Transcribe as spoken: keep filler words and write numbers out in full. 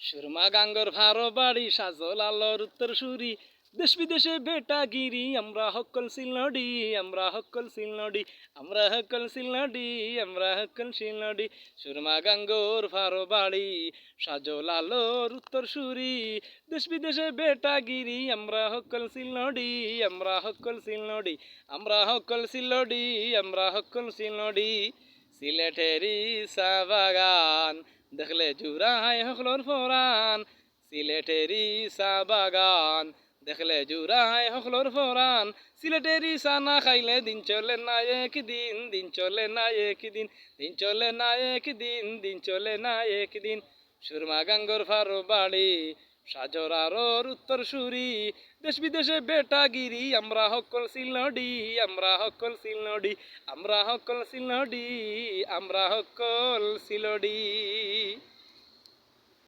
সুরমা গাঙ্গর ফারো বাড়ি, শাহজালালর উত্তর সুরি। দেশ বিদেশে বেটাগিরি, আমরা হক্কল সিলহটি, আমরা হক্কল সিলহটি, আমরা হক্কল সিলহটি, আমরা হক্কল সিলহটি। সুরমা গাঙ্গর ফারো বাড়ি, শাহজালালর উত্তর সুরি। দেশ বিদেশে বেটাগিরি, আমরা হক্কল সিলহটি, আমরা হক্কল সিলহটি, আমরা হক্কল সিলহটি, আমরা হক্কল সিলহটি। সিলেটেরি চা বাগান দেখলে জুড়ায় হকলর ফরান। সিলেটেরি চা বাগান দেখলে জুড়ায় হকলর ফরান। সিলেটেরি চা না খাইলে দিন চলে না একদিন, দিন চলে না একদিন, দিন চলে না একদিন, দিন চলে না একদিন। সুরমা গাঙ্গর ফারো বাড়ি, শাহজালালর উত্তর সুরি। দেশ বিদেশে বেটাগিরি, আমরা হক্কল সিলহটি, আমরা হক্কল সিলহটি, আমরা হক্কল সিলহটি, আমরা হক্কল সিলহটি।